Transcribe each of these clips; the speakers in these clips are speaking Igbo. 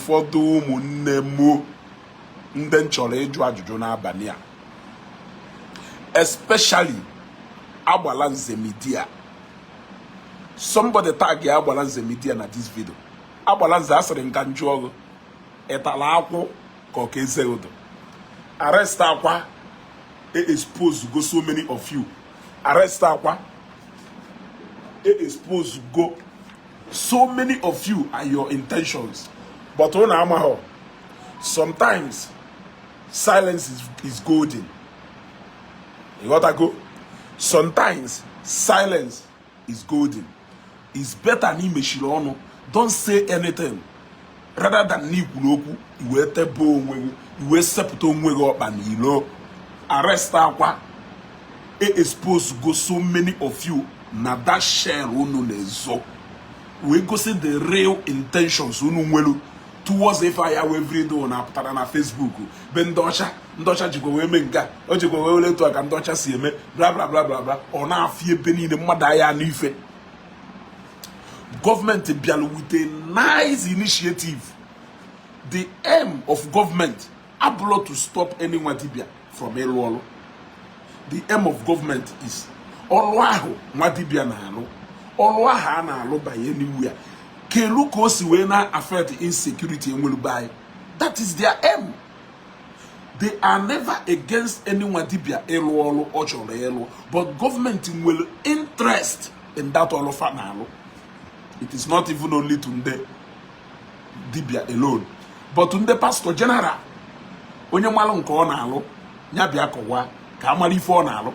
Ụfọdụ ụmụnne m ndị m chọrọ ịjụ ajụjụ n'abalị a, especially Agbala Nze Media. Somebody tag ya Agbala Nze Media na this video. Agbala Nze, asịrị nka njụ ọgụ ịtala akwụ ka ọ ka eze ụdọ. Arrest Akwa e expose go so many of you. Arrest Akwa e expose go so many of you and your intentions, but unu amaghọ, sometimes silence is golden. You gotta go. Sometimes silence is golden. It's better na imechiri ọnụ, don't say anything, rather than na ikwuru okwu iwee tebe onwe gị, iwee sepụta onwe gị ọkpa n'ilo. Arrest Akwa e expose go so many of you na that shell unu na-ezo, wee gosi the real intentions unu nwelu towards ife aya wee everyday na-apụtara na Facebook be ndị ọcha. Ndị ọcha jikwa wee mee nke a, o jikwa wee were etu a ka ndị ọcha si eme, bla bla bla bla bla. Ọ na-afị ebe niile mmadụ anya n'ife. Gọọmenti bịara with a nice initiative. The aim of government abụrụ to stop any nwa dibia from ịlụ ọrụ. The aim of government is ọrụ ahụ nwa dibia na-alụ, ọrụ ahụ a na-alụ banye n'iwu ya, kelu ka o si wee na affect insecurity enwelu be anyị. That is their aim. They are never against any nwa dibia ịlụ ọrụ ọ chọrọ ịlụ, but gọọmenti nwere interest in that ọrụ fa na-alụ. It is not even only to ndị dibia alone, but ndị pastor general. Onye malụ nke ọ na-alụ ya bịa kọwaa ka a mara ife ọ na-alụ,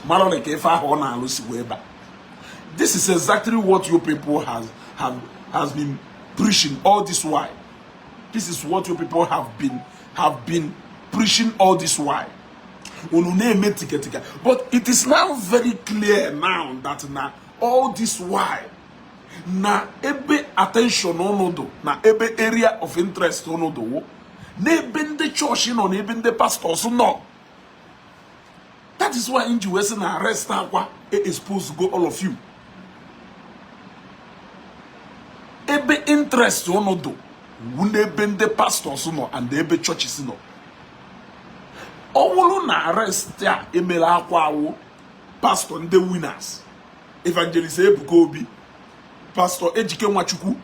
mara ka ife ahụ ọ na-alụ si wee ba. This is exactly what you people has been preaching all this while. This is what you people have been preaching all this while. Unu na-eme tiketika, but it is now very clear now that na all this while na ebe attention unu dụ, na ebe area of interest unu dụwo n'ebe ndị chọọchị nọ, na ebe ndị pastors nọ. That is why nji wee sị na arrest Akwa e expose go all of you. Ebe interest unu dụ wu n'ebe ndị pastors nọ and ebe churches nọ. Ọ bụrụ na arrest a emere Akwa awụ pastor ndị Winners, Evangelist Ebuka Obi, Pastor Ejike Nwachukwu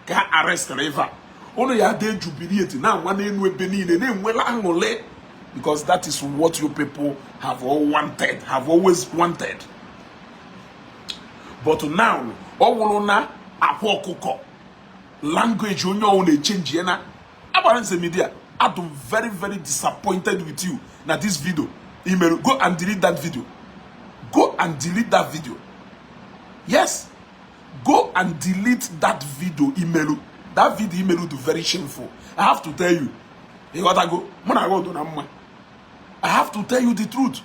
ka a arrestịrị ife a, ụnụ ya dị jubilate na-anwa n'elu ebe niile na-enwela aṅụrị, because that is what you people have all wanted, have always wanted. But now ọ wụrụ na Akwa Ọkụkọ language onye ọwụ na-echange ya na Agbara Nze Media. I'm very, very disappointed with you na this video imeru. Go and delete that video. Go and delete that video. Yes, go and delete that video imeru. That video imeru do very shameful. I have to tell you. Ịghọtago? Mụ na gị na mma. I have to tell you the truth.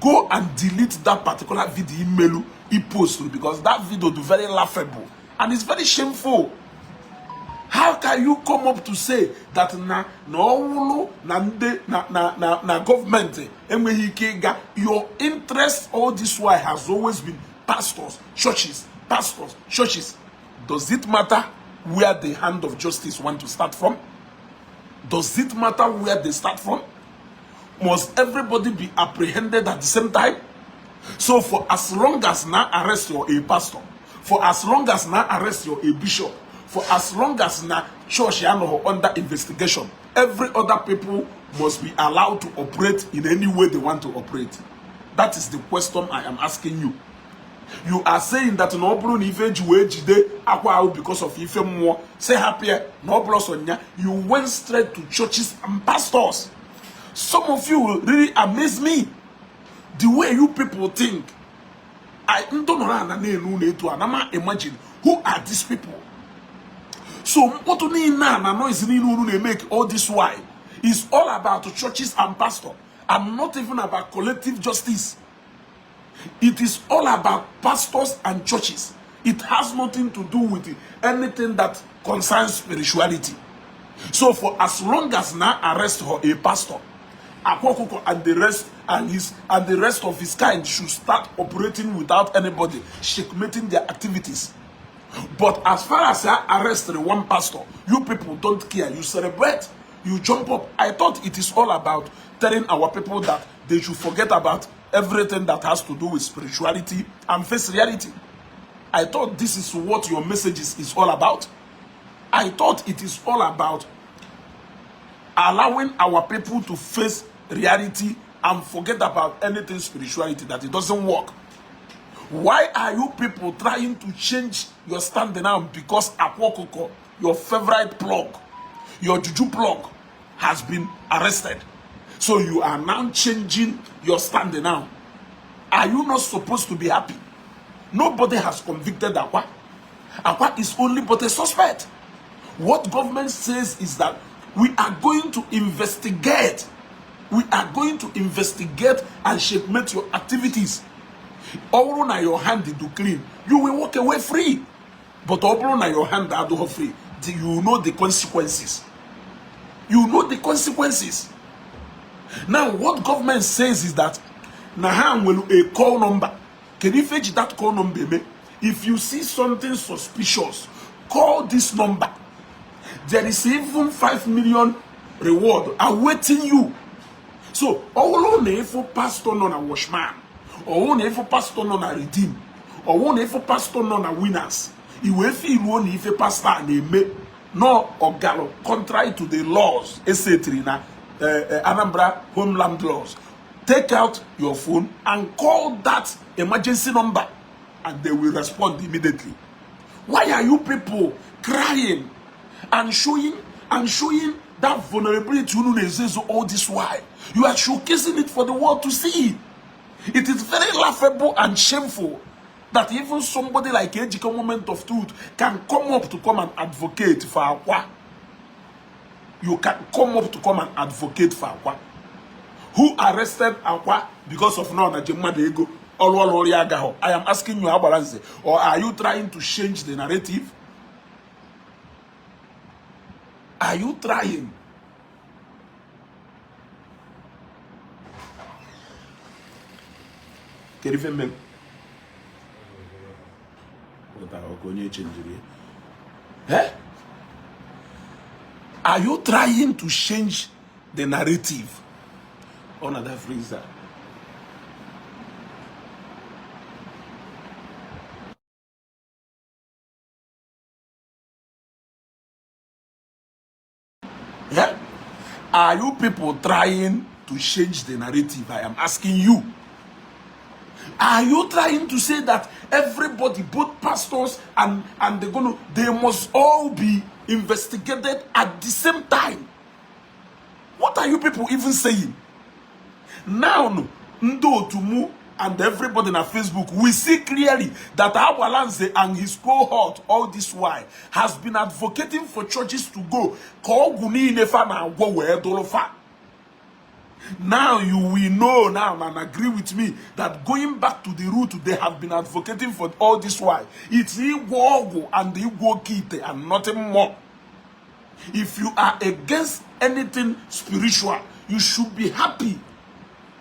Go and delete that particular video imelu I post, because that video do very laughable and it's very shameful. How can you come up to say that na ọwụlụ na ndị na gọọmenti enweghị ike ịga? Your interest all this while has always been pastors, churches, pastors, churches. Does it matter where the hand of justice want to start from? Does it matter where they start from? Must everybody be apprehended at the same time? So for as long as na arrest your a pastor, for as long as na arrest your a bishop, for as long as na church anọghị under investigation, every other people must be allowed to operate in any way they want to operate? That is the question I am asking you. You are saying that na ọ bụrụ na ife eji wee jide Akwa ahụ because of ife mmụọ, say hapụ ya, na ọ bụrụ sọ nya. You went straight to churches and pastors. Some of you really amaze me, the way you people think. I ndị nọrọ ana na-elu ụlọ etu a na ma imagine, who are these people? So mkpọtụ niile a na noise niile unu na-emeke all this while is all about churches and pastor and not even about collective justice. It is all about pastors and churches. It has nothing to do with anything that concerns spirituality. So for as long as na arrest her a pastor, Akwa Okuko and the rest and the rest of his kind should start operating without anybody checkmating their activities. But as far as I arrested one pastor, you people don't care. You celebrate, you jump up. I thought it is all about telling our people that they should forget about everything that has to do with spirituality and face reality. I thought this is what your message is all about. I thought it is all about allowing our people to face reality and forget about anything spirituality, that it doesn't work. Why are you people trying to change your standing now because Akwa Okuko, your favorite plug, your juju plug, has been arrested? So you are now changing your standing now. Are you not supposed to be happy? Nobody has convicted Akwa. Akwa is only but a suspect. What government says is that we are going to investigate. We are going to investigate and checkmate your activities. Ọ bụrụ na your hand do clean, you will walk away free. But ọ bụrụ na your hand adịghị free, you know the consequences. You know the consequences. Now, what government says is that na ha nwere a call number. Kedu ife eji that call number eme? If you see something suspicious, call this number. There is even 5 million reward awaiting you. So, ọ bụrụ na ịfụ pastor nọ na Watchman, ọ bụrụ na ịfụ pastor nọ na Redeem, ọ bụrụ na ịfụ pastor nọ na Winners, i wee feeluo na ife pastor a na-eme no ọgalụ contrary to the laws esetiri na Anambra homeland laws, take out your phone and call that emergency number and they will respond immediately. Why are you people crying and showing that vulnerability unu na-ezo all this while? You are showcasing it for the world to see. It is very laughable and shameful that even somebody like Ejike Moment of Truth can come up to come and advocate for Akwa. You can come up to come and advocate for Akwa. Who arrested Akwa because of no na mmadụ ego ọrụ ọrụ ọrụ ya agaghọ? I am asking you, Agbalanze, or are you trying to change the narrative? Are you trying? Kedu ife mere? Pụtara ọkụ onye chenjiri ya. Eh? Are you trying to change the narrative? Ọ na that freezer. Yeah? Are you people trying to change the narrative? I am asking you. Are you trying to say that everybody, both pastors and they're gonna, they must all be investigated at the same time? What are you people even saying? Now, ndị otu mụ and everybody na Facebook, we see clearly that Agbalanze and his cohort all this while has been advocating for churches to go ka ọgwụ niile fa na-agwọ wee dụrụ fa. Now you will know now and agree with me that going back to the root they have been advocating for all this while, it's ịgwọ ọgwụ and ịgwọ oke ite and nothing more. If you are against anything spiritual, you should be happy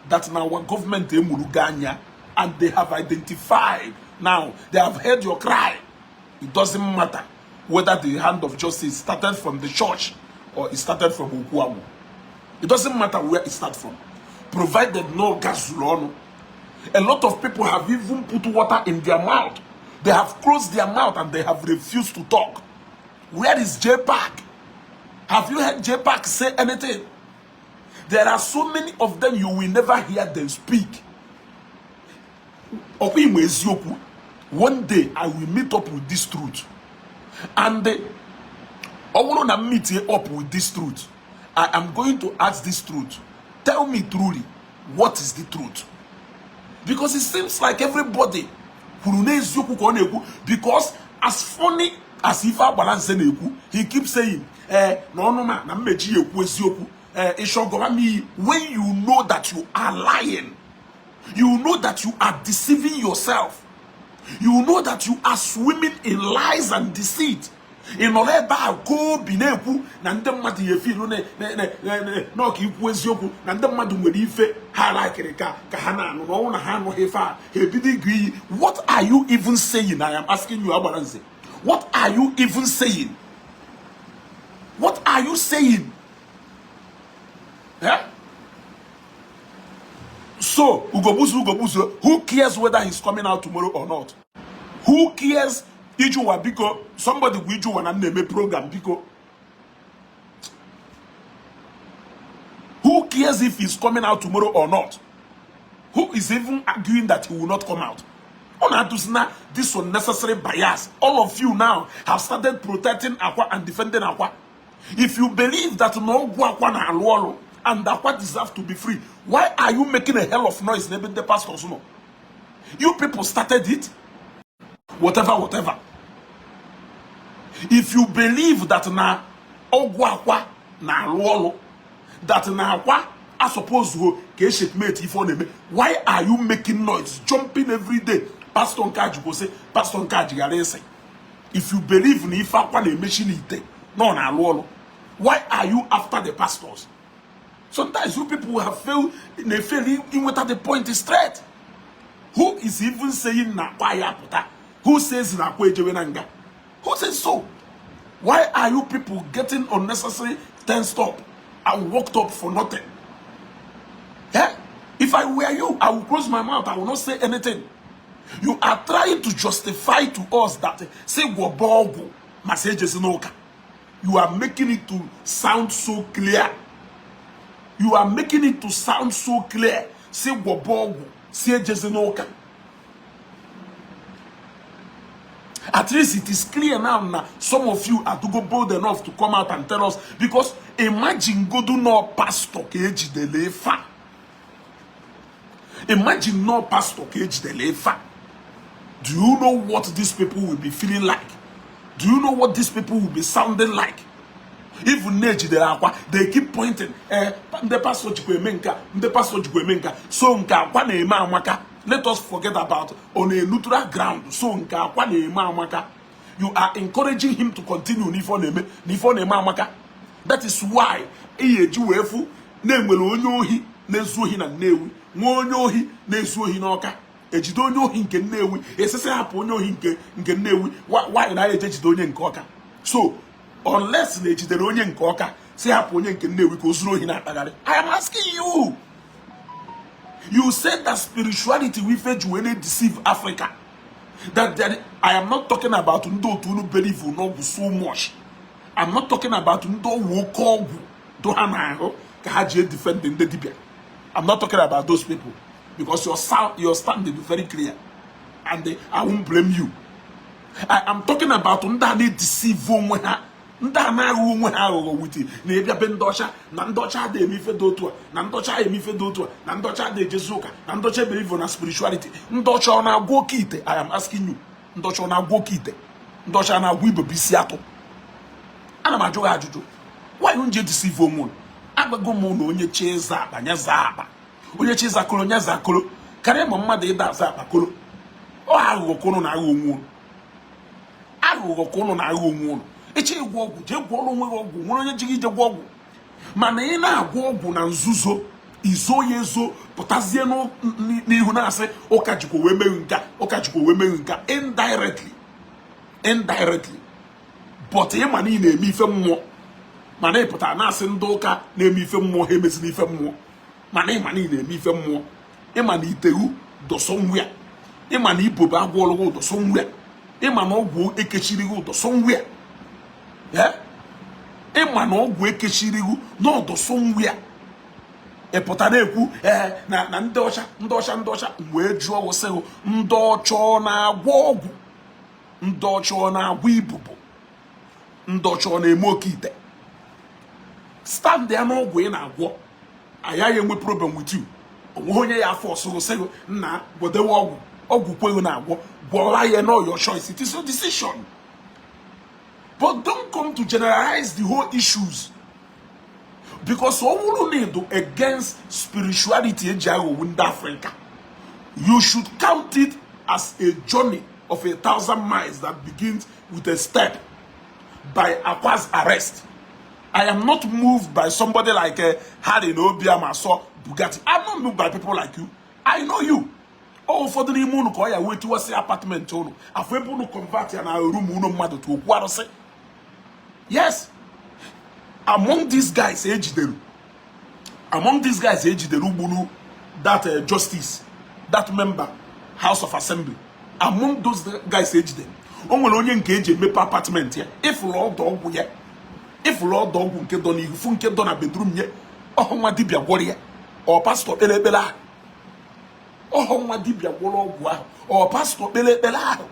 that now our government emurugo anya and they have identified. Now they have heard your cry. It doesn't matter whether the hand of justice started from the church or it started from Okuamu. It doesn't matter where it started from, provided no gas ọnụ. A lot of people have even put water in their mouth. They have closed their mouth and they have refused to talk. Where is J Park? Have you heard J Park say anything? There are so many of them, you will never hear them speak. Ọkwa imo eziokwu. One day I will meet up with this truth. And ọ bụrụ na m meet up with this truth, I am going to ask this truth: tell me truly, what is the truth? Because it seems like everybody kwuru n'eziokwu ka ọ na-ekwu, because as funny as ife Agbalanze na-ekwu, he keep saying, ee, na ọnụ ma na mmechi ya ekwu eziokwu, ee, ịchọgọba m iyi. When you know that you are lying, you know that you are deceiving yourself, you know that you are swimming in lies and deceit, ị nọrọ ebe a ka obi na-ekwu na ndị mmadụ ya efilu n'ọka ikwu eziokwu, na ndị mmadụ nwere ife ha lakịrị ka ha na-anụ na ọnwụ na ha anụghị ife a, ha ebido ịgụ iyi. What are you even saying? I am asking you, Agbalanze, What are you even saying? What are you saying? Eh? So Ugogbuzu, Ugogbuzu, who cares whether he's coming out tomorrow or not? Who cares? Ijuwa, biko, somebody gwa Ijuwa na m na-eme program, biko. Who cares if he's coming out tomorrow or not? Who is even arguing that he will not come out? Unu adụzina this unnecessary bias. All of you now have started protecting Akwa and defending Akwa. If you believe that na ọgwụ Akwa na-alụ ọrụ and Akwa deserve to be free, why are you making a hell of noise n'ebe ndị pastors nọ? You people started it. Whatever, whatever. If you believe that na ọgwụ Akwa na-alụ ọrụ, that na Akwa a suppose ho ka e checkmate ife ọ na-eme, why are you making noise, jumping every day? Pastor nke a jikwụsị, pastor nke a jighara ịsị. If you believe na ife Akwa na-emechi n'ite na ọ na-alụ ọrụ, why are you after the pastors? Sometimes you people have failed, na-efail inweta the point straight. Who is even saying na Akwa ya pụta? Who says na Akwa ejewe na nga? Who says so? Why are you people getting unnecessary tensed up and worked up for nothing? Yeah? If I were you, I would close my mouth. I will not say anything. You are trying to justify to us that say gwọba ọgwụ ma sị ejezi n'ụka. You are making it to sound so clear. You are making it to sound so clear. Say gwọba ọgwụ si ejezi n'ụka. At least it is clear now na some of you are to go bold enough to come out and tell us, because imagine godu no pastor ka ejidere ife a. Imagine no pastor ka ejidere ife a. Do you know what these people will be feeling like? Do you know what these people will be sounding like? Even na-ejidere Akwa, they keep pointing. Eh, ndị pastor jikwa eme nka, ndị pastor jikwa eme nka. So nke Akwa na-eme amaka. Let us forget about on a neutral ground. So nke Akwa na-eme amaka. You are encouraging him to continue n'ife ọ na-eme, n'ife ọ na-eme amaka. That is why ị eji wee fụ na-enwere onye ohi na-ezu ohi na Nnewi, nwee onye ohi na-ezu ohi n'Ọka. Ejide onye ohi nke Nnewi, esisi hapụ onye ohi nke Nnewi, why na eje jide onye nke Ọka? So unless na ejidere onye nke Ọka, si hapụ onye nke Nnewi ka o zuru ohi na-akpagharị. I am asking you. You said that spirituality we ji wee na-deceive Africa. That there, I am not talking about ndị otu unu believe n'ọgwụ so much. I'm not talking about ndị ọgwụ oke ọgwụ do ha n'ahụ ka ha ji defend ndị dibịa. I'm not talking about those people, because your stand is very clear and I won't blame you. I am talking about ndị a na-edeceive onwe ha, ndị a na-aghọ onwe ha aghụghọ with na ịbịa be ndị ọcha, na ndị ọcha adịghị eme ife dị otu a, na ndị ọcha eme ife dị otu a, na ndị ọcha adịghị ejezi ụka, na ndị ọcha believe na spirituality. Ndị ọcha ọ na-agwọ oke ite? I am asking you. Ndị ọcha ọ na-agwọ oke ite? Ndị ọcha na-agwọ ibobo isi atụ? Ana m ajụ gị ajụjụ. Why you ji deceive onwe unu? Agbago m na onye chi ịza akpa nye zaa akpa, onye chi ịza kolo nye zaa kolo, karịa ma mmadụ ịda aza akpa kolo. Ọ aghụghọ ka unu na-aghọ onwe unu, aghụghọ ka unu na-aghọ onwe unu. Ịchọ ịgwọ ọgwụ, jee gwọọrọ onwe gị ọgwụ. Nwere onye ji gị ije gwọ ọgwụ? Mana ị na-agwọ ọgwụ na nzuzo, izo ya ezo, pụtazie n'ihu na-asị ụka jikwa wee meghe nka, ụka jikwa wee meghe nka, indirectly, indirectly. But ị ma na ị na-eme ife mmụọ, mana ị pụtara na-asị ndị ụka na-eme ife mmụọ ha emezina ife mmụọ. Mana ị ma na ị na-eme ife mmụọ, ịma na itewu dọsọ nwa, ịma na ibobe agwọlụ gị ụdọsọ nwa, ịma na ọgwụ ekechiri gị ụdọsọ nwa, ịma na ọgwụ ekechiri gị n'ọdọsọ nwa. Ị pụta na-ekwu ee na ndị ọcha, ndị ọcha, ndị ọcha. Wee jụọ wụsị ndị ọcha ọ na-agwọ ọgwụ? Ndị ọcha ọ na-agwọ ibubo? Ndị ọcha ọ na-eme oke ite? Stand ya n'ọgwụ ị na-agwọ, agaghị enwe problem with you. Onweghị onye ya afọ ọsụgụ sị gị nna gwodewe ọgwụ, ọgwụ kweghị na-agwọ, gwọra ya. No, your choice, it is your decision, but don't come to generalize the whole issues, because ọ bụrụ na ịdụ against spirituality eji aghọgbu ndị Africa, you should count it as a journey of 1,000 miles that begins with a step by Akwa's arrest. I am not moved by somebody like Harry Obiamaso Bugatti. I'm not moved by people like you. I know you. Ọ ụfọdụ n'ime unu ka ọ ya wee tiwasị apartment unu afọ ebe unu convert ya na room unu mmadụ tụ okwu arụsị. Yes, among these guys ejidere, among these guys ejidere ugbunu that justice, that member House of Assembly, among those guys ejidere, o nwere onye nke eji emepe apartment ya. Ịfụrụ ọdụ ọgwụ ya, ịfụrụ ọdụ ọgwụ nke dọ n'ihu, fụ nke dọ na bedroom ya. Ọhụ nwa dibịa gwọrọ ya, ọ pastọ kpere ekpere ahụ. Ọhụ nwa dibịa gwọrọ ọgwụ ahụ, ọ pastọ kpere ekpere ahụ.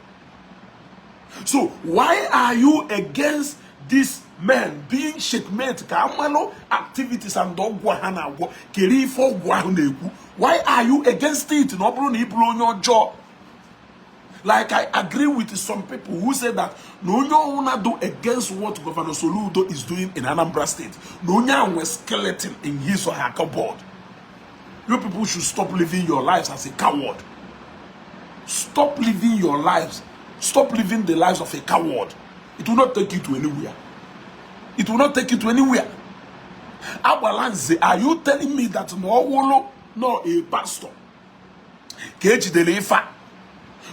So why are you against this men being checkmate ka amalụ activities and ọgwụ ha na-agwọ? Kere ife ọgwụ ahụ na-ekwu? Why are you against it? Na ọ bụrụ na ị bụrụ onye ọjọọ, like I agree with some people who say that na onye ọwụna do against what Governor Soludo is doing in Anambra State, na onye ahụ nwe skeleton in his or her cupboard. You people should stop living your lives as a coward. Stop living your lives, stop living the lives of a coward. It will not take you to anywhere. It will not take you to anywhere. Agbalanze, are you telling me that na ọwụlụ no a pastor ka ejidere ife a?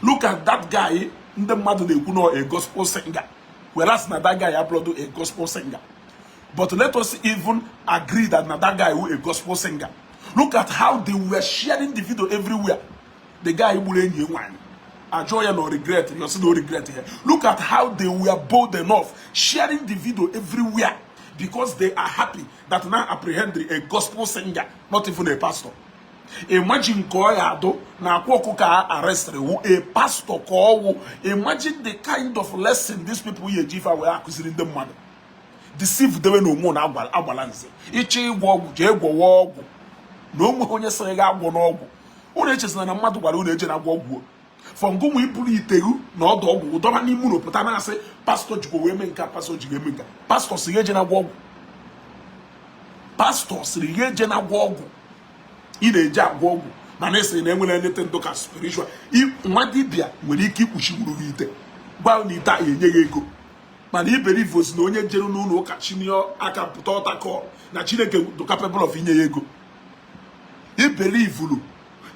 Look at that guy ndị mmadụ na-ekwu na a gospel singer, whereas na that guy abụrọdụ a gospel singer. But let us even agree that na that guy who a gospel singer. Look at how they were sharing the video everywhere. The guy gburu enyi ya nwaanyị, ajụọ ya no regret, you see, no regret here. Look at how they were bold enough sharing the video everywhere because they are happy that now apprehend a gospel singer, not even a pastor. Imagine ka ọ ya adụ na Akwa Ọkụkọ a arrestịrị wu a pastor ka ọ wụ. Imagine the kind of lesson these people yi eji ife wee akụziri ndị mmadụ. Deceive dewe na onwe na agbala nze. Ịchọ ịgwọ ọgwụ, jee gwọwa ọgwụ na onwe onye sịrị gị agwọ n'ọgwụ. Unu echezina na mmadụ gwara unu eje na agwọ ọgwụ fọngụnwa iburu iteru na ọdụ ọgwụ dọba n'ime ụlọ pụta na-asị pastọ jikwa wee mee nke a, pastọ ji eme nke a. Pastọ sị gị eje na agwọ ọgwụ? Pastọ sịrị gị eje na agwọ ọgwụ? Ị na-eje agwọ ọgwụ mana ị na enwere anything dụka spiritual. Nwa dibịa nwere ike ikpuchigburu gị ite, gwa na ite a enye gị ego, mana iberibe osi na onye jere n'ụlọ ụka chinye aka pụta altar call na Chineke dị capable of inye ya ego. Ibelivulu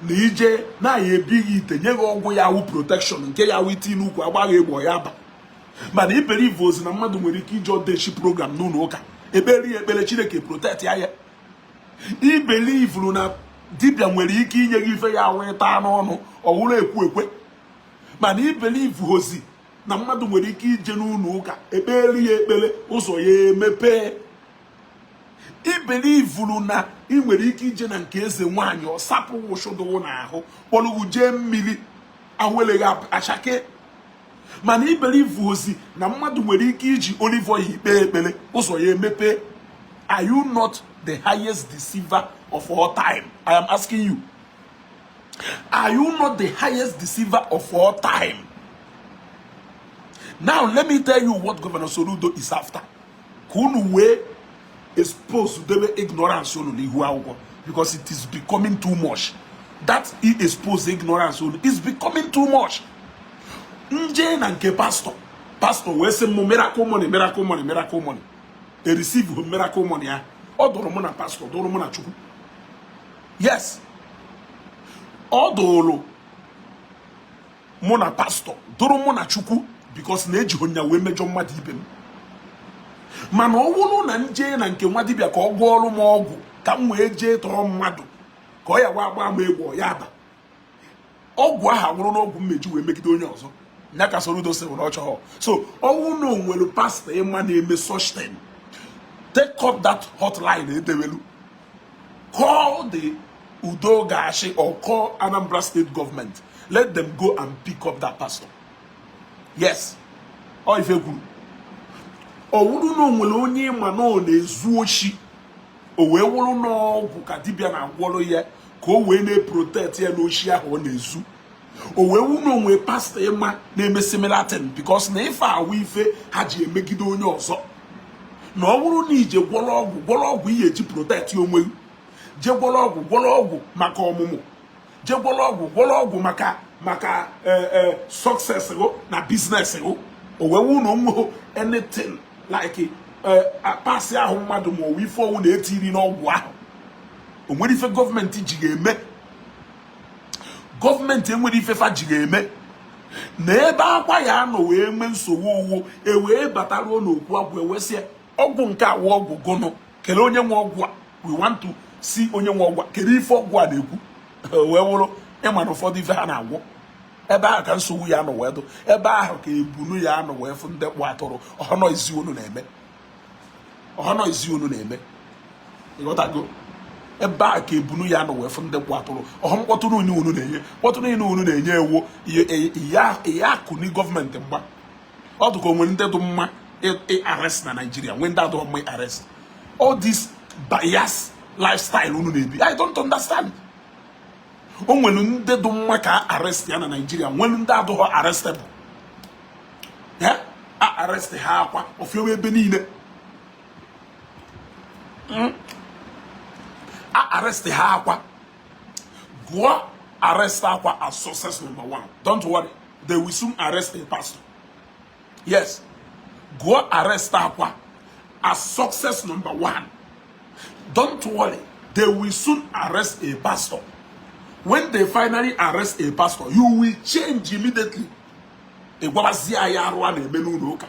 na ije na-aya ebighị ite nye gị ọgwụ ya awụ protection nke ya awụ iti n'ukwu agbaghị egbo ya aba, mana iberive ozi na mmadụ nwere ike ije odechi program n'ụlọ ụka ekpere ya ekpere, Chineke protect ya. Ya ibelivulu na dibịa nwere ike inye gị ife ya awụ ịta n'ọnụ ọwụrụ ekwu ekwe, mana ibelive ozi na mmadụ nwere ike ije n'ụlọ ụka ekpere ya ekpere, ụzọ ya emepee. Ibelivulu na ị nwere ike ije na nke eze nwaanyị ọsapụ wụsụdụwụ n'ahụ kpọrọgwu jee mmiri ahụeleghị achake, mana ibelive ozi na mmadụ nwere ike iji olive oil ikpe ekpere, ụzọ ya emepe. Are you not the highest deceiver of all time? I am asking you, are you not the highest deceiver of all time? Now let me tell you what Governor Soludo is after, ka unu wee expose debe ignorance unu n'ihu akwụkwọ, because it is becoming too much. That he expose ignorance unu is becoming too much. Nje na nke pastor, pastor wee sị m miracle money, miracle money, miracle money. E receive miracle money ya. Ọ dụrụ mụ na pastor, dụrụ mụ na Chukwu. Yes, ọ dụrụ mụ na pastọ, dụrụ mụ na Chukwu, because na ejighị nya wee mejọ mmadụ ibe m. Mana ọ bụrụ na m jee na nke nwa dibịa ka ọ gwọọrụ m ọgwụ ka m wee jee tọrọ mmadụ ka ọ ya gwa agba m egwu ọ ya aba, ọgwụ ahụ awụrụ n'ọgwụ mmeji wee megide onye ọzọ ya ka Soludo sị na ọ chọghọ. So ọnwụ na onwere pastọ ịma na-eme such thing, take up that hotline edewelu, call the Udo Ga-Achi or call Anambra State government. Let them go and pick up that pastor. Yes, ọ ife kwuru. Ọ wụrụ na o nwere onye ịma na ọ na-ezu oshi, o wee wụrụ n'ọgwụ ka dibịa na-agwọrọ ya ka o wee na-eprotect ya n'oshi ahụ ọ na-ezu, o wee wụ na onwe pastọ ịma na-eme similar thing, because na ife awụ ife ha ji emegide onye ọzọ, na ọ bụrụ na ije gwọrọ ọgwụ, gwọrọ ọgwụ ihe eji protect onwe gị, jee gwọrọ ọgwụ, gwọrọ ọgwụ maka ọmụmụ, jee gwọrọ ọgwụ, gwọrọ ọgwụ maka ee success gụ na business gụ, o wee wụ na onwe anything like pasị ahụ mmadụ ma ọ wụ ife ọwụ na-etiri n'ọgwụ ahụ, o nwere ife gọọmenti ji ga-eme. Gọọmenti enwere ifefa ji eme na ebe Akwa ya nọ wee nwee nsogbu owo e wee bataruo n'okwu agwụ ewesịa ọgwụ nke awụ ọgwụ gụnụ. Kelee onye nwe ọgwụ a. We want to see onye nwe ọgwụ a. Kedu ife ọgwụ a na-ekwu? Wee wụrụ ịma na ụfọdụ ife ha na-agwọ ebe ahụ ka nsogbu ya nọ wee dụ ebe ahụ ka ebunu ya nọ wee fụ ndị kpụ atụrụ ọhọnọ izi unu na-eme, ọhọnọ izi unu na-eme. Ịghọtago? Ebe a ka ebunu ya nọ wee fụ ndị kpụ atụrụ ọhọ mkpọtụrụ unu unu na-enye mkpọtụrụ unu unu na-enye ewo ihe akụni gọọmenti mgba. Ọ dụka o nwere ndị dị mma arrest na Nigeria, nwee ndị adịghị mma arrest. All this bias lifestyle unu na-ebi, I don't understand. O nwere ndị dị mma ka arrest ya na Nigeria, nwere ndị adịghị arrestable. A arrest ha Akwa ofiewe ebe niile, a arrest ha Akwa. Gụọ arrest Akwa as success number one. Don't worry, they will soon arrest a pastor. Yes, gụọ arrest Akwa as success number one. Don't worry, they will soon arrest a pastor. When they finally arrest a pastor, you will change immediately. Ị gwabazie anyị arụ a na-eme n'ụlọ ụka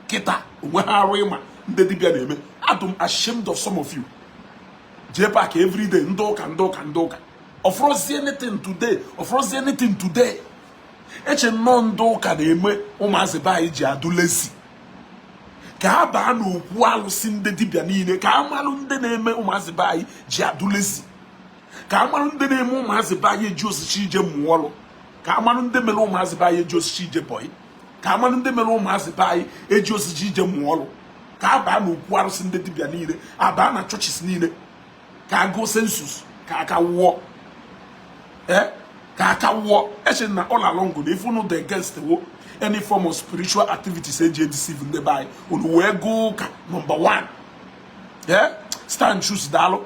kịta onwe ha, arụ ịma ndị dibịa na-eme. Adụm ashamed of some of you. Jee park everyday, ndị ụka, ndị ụka, ndị ụka. Ọfụrụzie anything today, ọfụrụzie anything today. Eche nnọọ ndị ụka na-eme ụmụazị be anyị ji adụ lazy ka ha baa n'okwu alụsị ndị dibịa niile, ka a malụ ndị na-eme ụmụazị be anyị ji adụ lazy, ka a malụ ndị na-eme ụmụazị be anyị eji osisi ije mụọ ọrụ, ka a malụ ndị mere ụmụazị be anyị eji osisi ije bọyị, ka a malụ ndị mere ụmụazị be anyị eji osisi ije mụọ ọrụ, ka a baa n'okwu arụsị ndị dibịa niile, abaa na churches niile, ka a gụọ census, ka aka wụọ, ee, ka aka wụọ. Eche na all along na if unu dị against wo any form of spiritual activities eji deceive ndị be anyị, unu wee gụọ ụka number one. Eh, stand choose. Daalụ,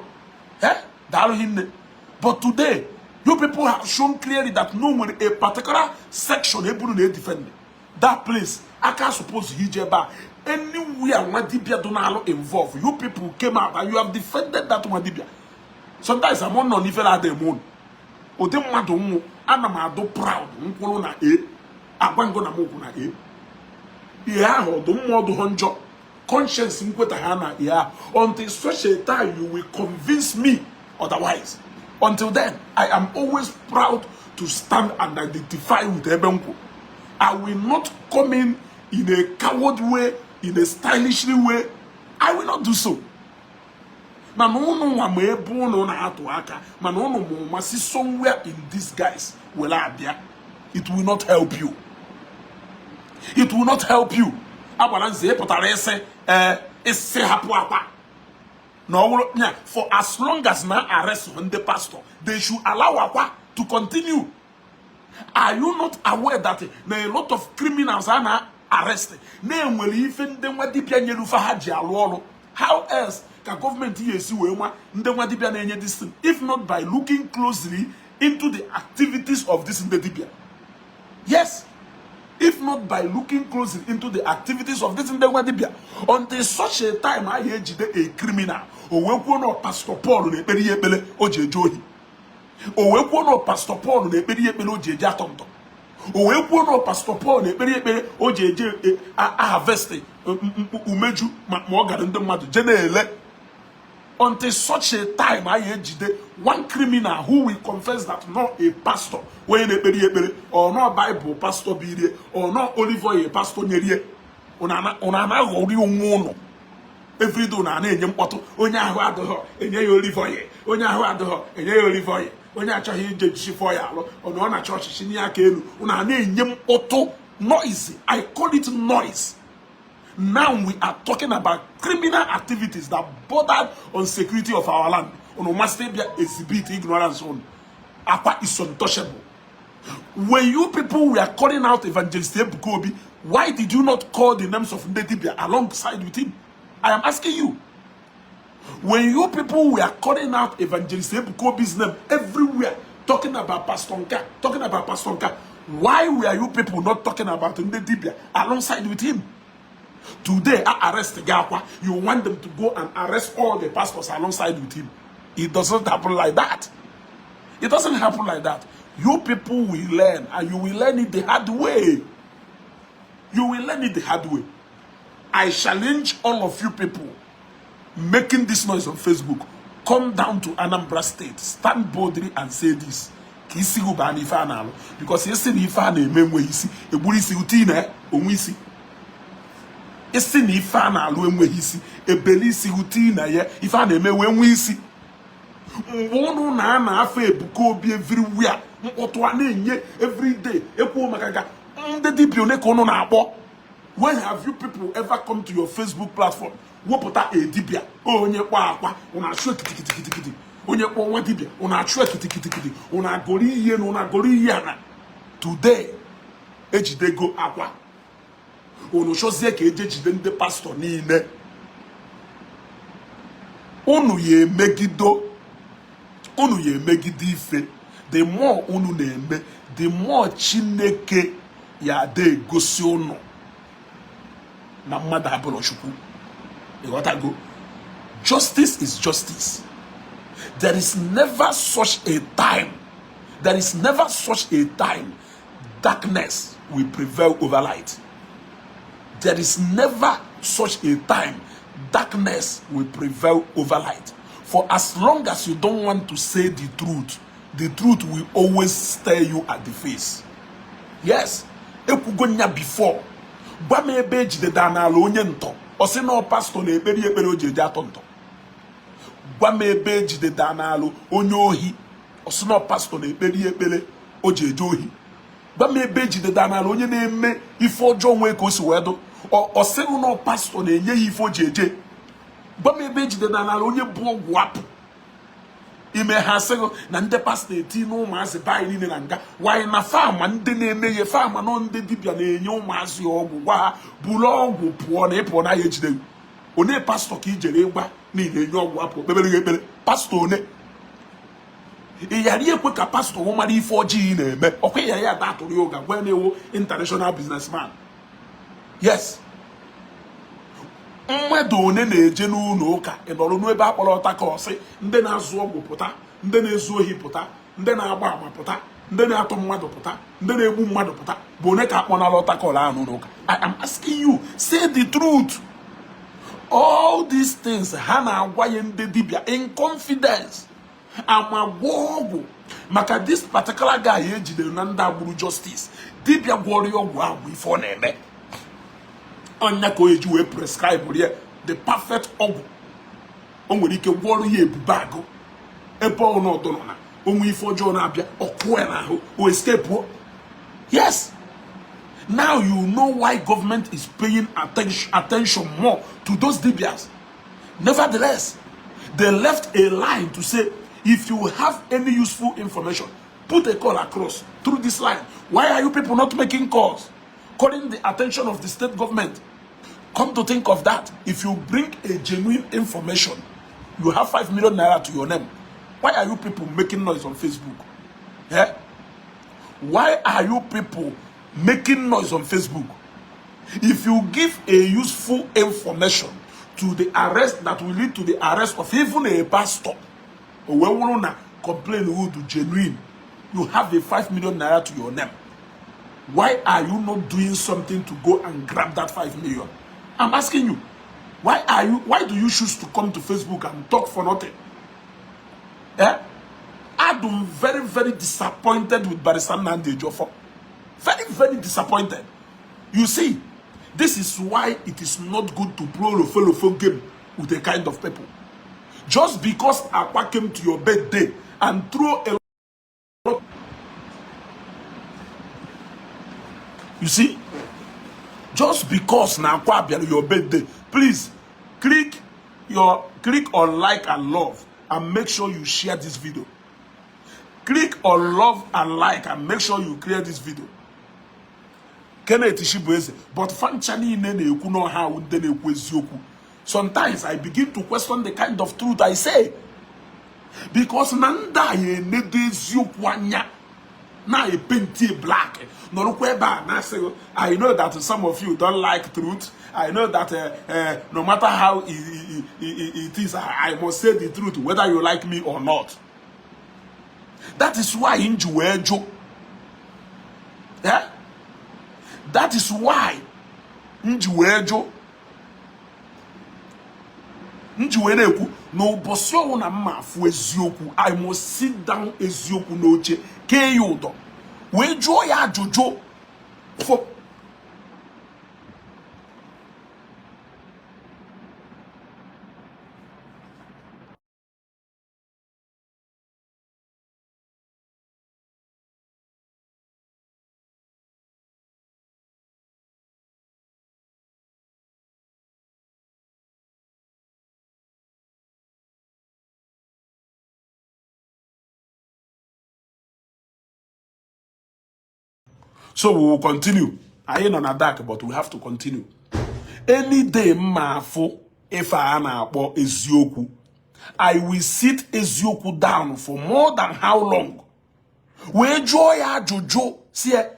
eh, daalụ hinne. But today you people have shown clearly that no nwere a particular section ebe unu na-edefend that place. Aka suppose ije ebe a, anywhere nwa dibia dị n'alụ involve, you people came out and you have defended that nwa dibia. Sometimes I'm nọ n'ife na-ada eme unu ụdị mmadụ nwụ. Ana m adụ proud nkwụrụ na a agwa ngo na m kwụ na a ihe ahụ ọdụ mmụọ dụghọ njọ. Conscience nkweta ha na ihe ahụ until such a time you will convince me otherwise. Until then, I am always proud to stand and identify with ebe nkwụ. I will not come in a coward way, in a stylishly way. I will not do so. Mana ụnụ nwa ma ebe ụnụ na-atụ aka, mana ụnụ ma ụma si somewhere in disguise were abịa. It will not help you, it will not help you. Agbara nze ị pụtara ịsị ee ịsị hapụ Akwa na ọ bụrụ ya, for as long as na arrest ndị pastor, they should allow Akwa to continue. Are you not aware that na a lot of criminals a na arrest na-enwere ife ndị nwa dibịa nyere ufe ha ji alụ ọrụ? How else ka gọọmenti ya esi wee nwa ndị nwa dibịa na-enye this thing, if not by looking closely into the activities of this ndị dibịa? Yes, if not by looking closely into the activities of this ndị nwa dibịa. Until such a time a ejide a criminal, o wee kwuo na Pastor Paul na-ekpere ya ekpere o ji eje ohi, o wee kwuo na Pastor Paul na-ekpere ya ekpere o ji eje atọ ntọ, o wee kwuo na Pastor Paul na-ekpere ya ekpere o ji eje harvest umeju ma ọ gara ndị mmadụ je na-ele. Until such a time anyị ejide one criminal who will confess that no a pastor onye na-ekpere ya ekpere, or no Bible pastor birie, or no olive oil pastor nyerie, unu anaghọrị onwe ụnụ. Everyday unu na-enye mkpọtụ. Onye ahụ adịghọ, enye ya olive oil. Onye ahụ adịghọ, enye ya olive oil. Onye achọghị ije jisi ya alụ ọ nọ na chọọchị chinye aka elu. Unu a na-enye mkpọtụ, noise. I call it noise. Now we are talking about criminal activities that bordered on security of our land. Unu must bịa exhibit ignorance unu. Akwa is untouchable. When you people were calling out Evangelist Ebuka Obi, why did you not call the names of ndị dibia alongside with him? I am asking you. When you people were calling out Evangelist Ebuka Obi's name everywhere, talking about Pastor Nka, talking about Pastor Nka, why were you people not talking about ndị dibia alongside with him? Today, I arrest Gakwa. You want them to go and arrest all the pastors alongside with him. It doesn't happen like that. It doesn't happen like that. You people will learn, and you will learn it the hard way. You will learn it the hard way. I challenge all of you people making this noise on Facebook, come down to Anambra State, stand boldly and say this, ka isi gị baa n'ife a na-alụ, because isi na ife a na-eme enweghị isi, egburu isi uti na onwe isi. Isi na ife a na-alụ enweghị isi, ebele isi uti na ya, ife a na-eme wee nwee isi. Mgbe ụnụ na-ana afọ Ebuka Obi everywhere, mkpọtụ a na-enye everyday, ekwuo maka ga ndị dibịa one ka ụnụ na-akpọ. When have you people ever come to your Facebook platform wepụta a dibịa? Onye kpọọ akwa, ụnụ achụ kitikitikitikiti. Onye kpọọ nwa dibịa, ụnụ achụ kitikitikitikiti. Ụnụ agụrụ ihe na ụnụ agụrụ ihe ana. Today ejidego akwa, ụnụ chọzie ka eje jide ndị pastọ niile. Unu ya emegido, unu ya emegide ife. The more unu na-eme, the more Chineke ya ada egosi unu na mmadụ abụrụ Chukwu. Ịghọtago? Justice is justice. There is never such a time, there is never such a time darkness will prevail over light. There is never such a time darkness will prevail over light. For as long as you don't want to say the truth, the truth will always stare you at the face. Yes, ekwugo nya before. Gwa m ebe ejideda n'ala onye ntọ, ọ sị na ọ pastọ na-ekperi ekpere o ji eji atọ ntọ. Gwa m ebe ejideda n'alụ onye ohi, ọ sị na ọ pastọ na-ekperi ekpere o ji eje ohi. Gwa m ebe ejideda n'ala onye na-eme ife ọjọọ nwee ka o si wee dụ, ọ sịghị na ọ pastọ na-enye ya ife o ji eje. Gwa m ebe ejideda n'ala onye bụ ọgwụ apụ ime ha, sịghị na ndị pastọ eti na ụmụazị be anyị niile na nga wanyị na fama ndị na-eme ihe fama nọ. Ndị dibịa na-enye ụmụazị ọgwụ, gwa ha buru ọgwụ pụọ na ịpụọ na ya ejide gị. One pastọ ka i jere ịgwa na ị na-enye ọgwụ apụ kpebere gị ekpere? Pastọ one ị ghara ekwe ka pastọ hụ mara ife ọjọọ ị na-eme, ọkwa ya ya datụrụ ya ụga, gwa na-ewu international businessman. Yes, mmadụ one na-eje n'ụlọ ụka, ị nọrọ n'ebe akpọrọ ọta ka ọsị ndị na-azụ ọgwụ pụta, ndị na-ezu ohi pụta, ndị na-agba agba pụta, ndị na-atụ mmadụ pụta, ndị na-egbu mmadụ pụta, bụ one ka akpọnala ọta kọl ahụ n'ụlọ ụka? I am asking you, say the truth. All these things ha na-agwa ya ndị dibịa in confidence, ama gwọọ ọgwụ maka this particular guy ejidere na ndị agburu justice. Dibịa gwọrọ ya ọgwụ ahụ bụ ife ọ na-eme ọnya ka o eji wee prescribe rie the perfect ọgwụ. O nwere ike gwọrọ ya ebube agụ ebe ọnọdụ nọ na onwe ife ọjọọ na-abịa, ọkụ ya n'ahụ, o escape. Yes, now you know why government is paying attention more to those dibias. Nevertheless, they left a line to say if you have any useful information, put a call across through this line. Why are you people not making calls calling the attention of the state government? Come to think of that, if you bring a genuine information, you have ₦5 million to your name. Why are you people making noise on Facebook? Eh? Why are you people making noise on Facebook? If you give a useful information to the arrest that will lead to the arrest of even a pastor, or when one complain would genuine, you have a ₦5 million to your name. Why are you not doing something to go and grab that 5 million? I'm asking you. Why do you choose to come to Facebook and talk for nothing? Eh? I'm very, very disappointed with Barrister Nnamdi Ejiofor. Very, very disappointed. You see, this is why it is not good to play lofo game with a kind of people. Just because Akwa came to your birthday and throw a lot. You see, just because na Akwa bịara your birthday, please click on like and love and make sure you share this video. Click on love and like and make sure you create this video. Kenneth Chibueze, but fancha niile na-ekwu n'ọha awụ ndị na-ekwu eziokwu. Sometimes I begin to question the kind of truth I say, because na ndị a ya enedo eziokwu anya na-epenti black, nọrọkwa ebe a na-asị, "I know that some of you don't like truth. I know that no matter how it is, I must say the truth whether you like me or not." That is why m ji wee jụ. Yeah? That is why m ji wee jụ, m ji wee na-ekwu na ụbọchị ọwụna m ma afụ eziokwu, I must sit down eziokwu n'oche, kee ya ụdọ, wee jụọ ya ajụjụ for. So we will continue. Anyị nọ na dark, but we have to continue. Any day m ma afụ ife a na-akpọ eziokwu, I will sit eziokwu down for more than how long, wee jụọ ya ajụjụ, sị ya,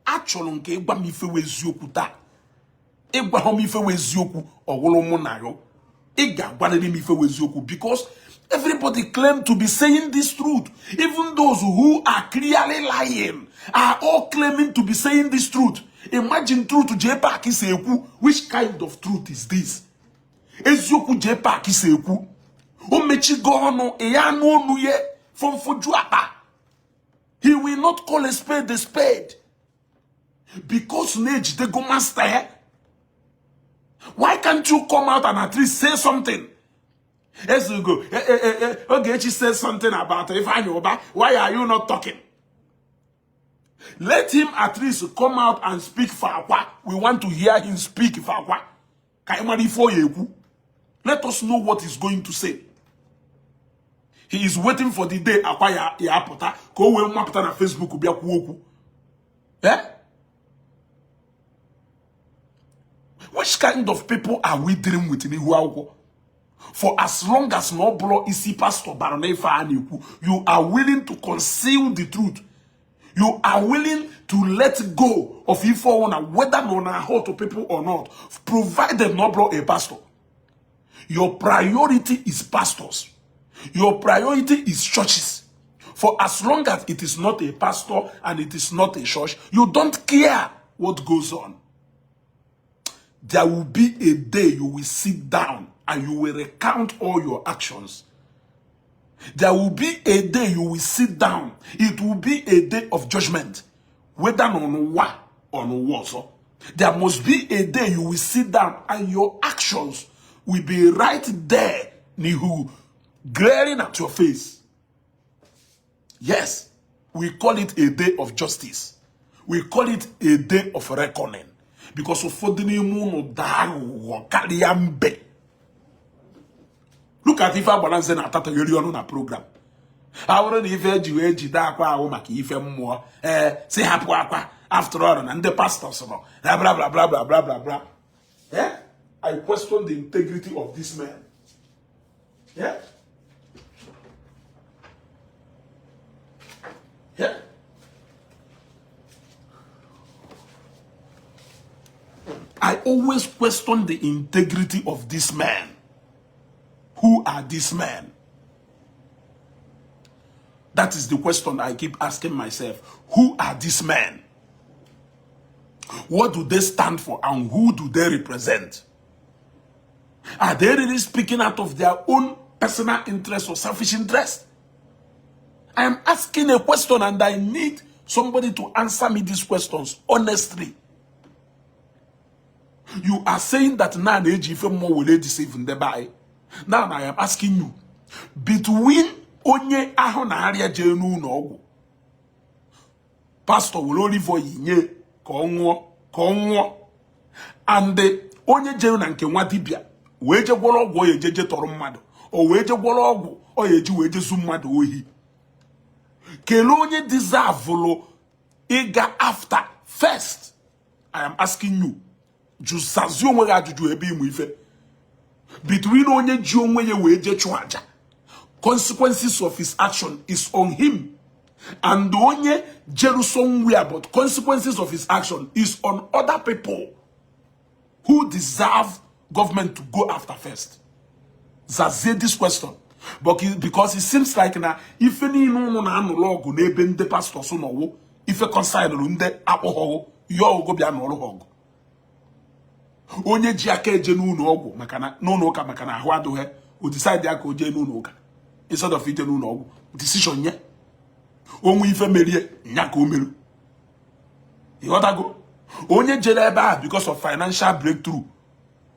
achọrọ m ka ị gwa m ife wụ eziokwu taa. Ị gwahọ m ife wụ eziokwu, ọwụrụ mụ na ya, ị ga-agwarịrị m ife wụ eziokwu, because everybody claim to be saying this truth. Even those who are clearly lying are all claiming to be saying this truth. Imagine truth JPAC si ekwu. Which kind of truth is this? Eziokwu JPAC si ekwu, o mechigo ọnụ ya, anụ ọnụ ya fọmfoju akpa. He will not call a spade a spade because na-ejidego master ya. Why can't you come out and at least say something? Ezugo, Ogechi said something about Ifeanyi Uba. Why are you not talking? Let him at least come out and speak for Akwa. We want to hear him speak for Akwa. Ka anyị mara ife ọ ya ekwu. Let us know what he's going to say. He is waiting for the day Akwa ya ya apụta ka o wee mapụta na Facebook bịa kwuo okwu. Eh? Which kind of people are we dealing with n'ihu akwụkwọ? For as long as na ọ bụrụ isi pastor bara n'ife a na-ekwu, you are willing to conceal the truth. You are willing to let go of ife ọwụna, whether na ọ na-hurt people or not, provided na ọ bụrụ a pastor. Your priority is pastors. Your priority is churches. For as long as it is not a pastor and it is not a church, you don't care what goes on. There will be a day you will sit down and you will recount all your actions. There will be a day you will sit down. It will be a day of judgment, whether n'ụwa or n'ụwa ọzọ. There must be a day you will sit down and your actions will be right there n'ihu, glaring at your face. Yes, we call it a day of justice. We call it a day of reckoning. Because ụfọdụ n'ime unu daa aghụghọ karịa mbe. Look at ife Agbalanze na-atatagheri ọnụ na program. A bụrụ na ife eji wee jide Akwa ahụ maka ife mmụọ, ee, si hapụ Akwa, after all na ndị pastors nọ bla bla bla bla bla bla bla bla. Eh? I question the integrity of this man. Yeah? Yeah? I always question the integrity of this man. Who are these men? That is the question I keep asking myself. Who are these men? What do they stand for and who do they represent? Are they really speaking out of their own personal interest or selfish interest? I am asking a question and I need somebody to answer me these questions honestly. You are saying that now na-eji ife mmụọ were deceive ndị be anyị. Now I am asking you, between onye ahụ na-arịa jee n'ụlọ ọgwụ, pastor were olive oil nye ka ọ ṅụọ ka ọ nwụọ, and onye jere na nke nwa dibịa wee je gwọrọ ọgwụ ọ ya eje je tọrọ mmadụ, o wee je gwọrọ ọgwụ ọ ya eji wee jezu mmadụ ohi, kelee onye deserve ịga after first? I am asking you. Jụzazie onwe gị ajụjụ ebe ịmụ ife. Between onye ji onwe ya wee je chụọ aja, consequences of his action is on him, and onye jeru somewhere but consequences of his action is on other people, who deserve government to go after first? Zazie this question. But because it seems like na ife niile ụnụ na-anụrụ ọgụ n'ebe ndị pastors nọwụ ife concernụrụ ndị akpọghọgụ ya ọgụgụ bịa nụrụ ha ọgụ. Onye ji aka eje n'ụlọ ọgwụ maka na n'ụlọ ụka maka na ahụ adịghị, o decide ya ka o jee n'ụlọ ụka instead of ije n'ụlọ ọgwụ. Decision nye onwe ife merie nya ka o meru. Ịghọtago? Onye jere ebe ahụ because of financial breakthrough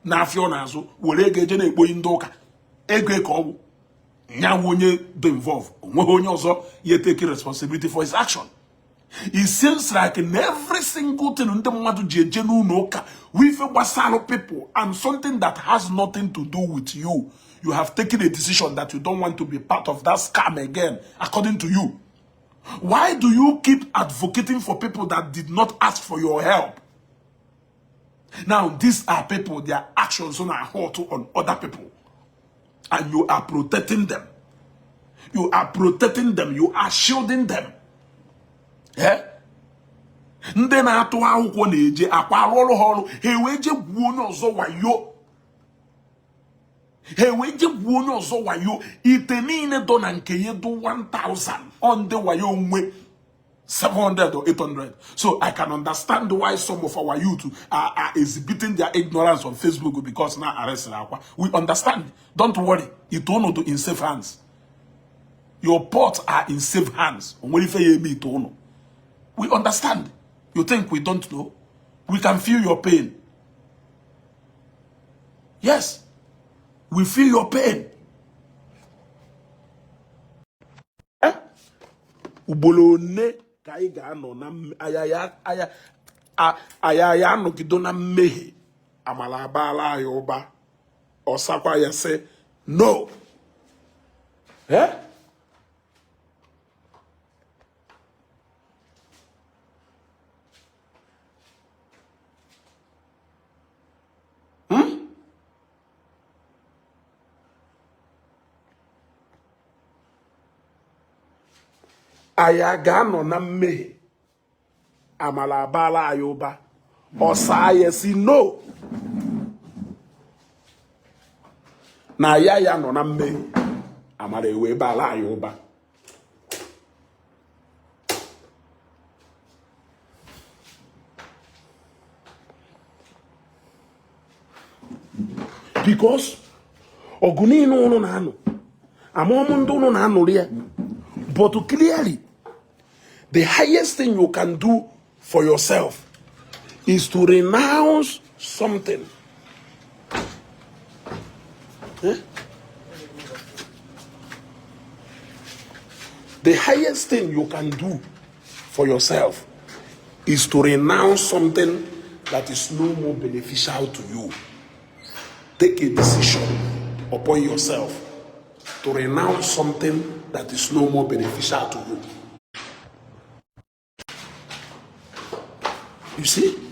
na-afịa ọ na-azụ were ego eje na-ekpoyi ndị ụka ego ka ọgwụ nyanwụ onye dị involve, onweghị onye ọzọ ya take responsibility for his action. It seems like in every single thing ndị mmadụ ji eje n'ụlọ ụka ife gbasara people and something that has nothing to do with you, you have taken a decision that you don't want to be part of that scam again. According to you, why do you keep advocating for people that did not ask for your help? Now these are people, their actions are hurt on other people, and you are protecting them. You are protecting them. You are shielding them. Eh? Ndị na-atụ akwụkwọ na-eje akwa arụ ọrụ ha ọrụ, ha ewee je gwuo onye ọzọ wayo, ha ewee je gwuo onye ọzọ wayo. Ite niile dọ na nke ya dụ 1000, ọ ndị wayo onwe 700 or 800. So I can understand why some of our youth are exhibiting their ignorance on Facebook, because now arrested akwa. We understand. Don't worry. Ite unu do in safe hands. Your pots are in safe hands. Onwere ife ya eme ite unu. We understand. You think we don't know? We can feel your pain. Yes, we feel your pain. Eh? Ugboro one ka anyị ga-anọ na aya ya anọgido na mmehie, amala abaala anyị ụba? Ọsakwa ya sị no. Eh? Hmm? Anyị a ga-anọ na mmehie, amala abaala anyị ụba? Ọsa ya si no, na ya ya nọ na mmehie, amara ewee baala anyị ụba. Because ọgụ niile ụnụ na-anụ, amụmụ ndị ụnụ na-anụrụ ya, but clearly the highest thing you can do for yourself is to renounce something. Eh? The highest thing you can do for yourself is to renounce something that is no more beneficial to you. Take a decision upon yourself to renounce something that is no more beneficial to you. You see?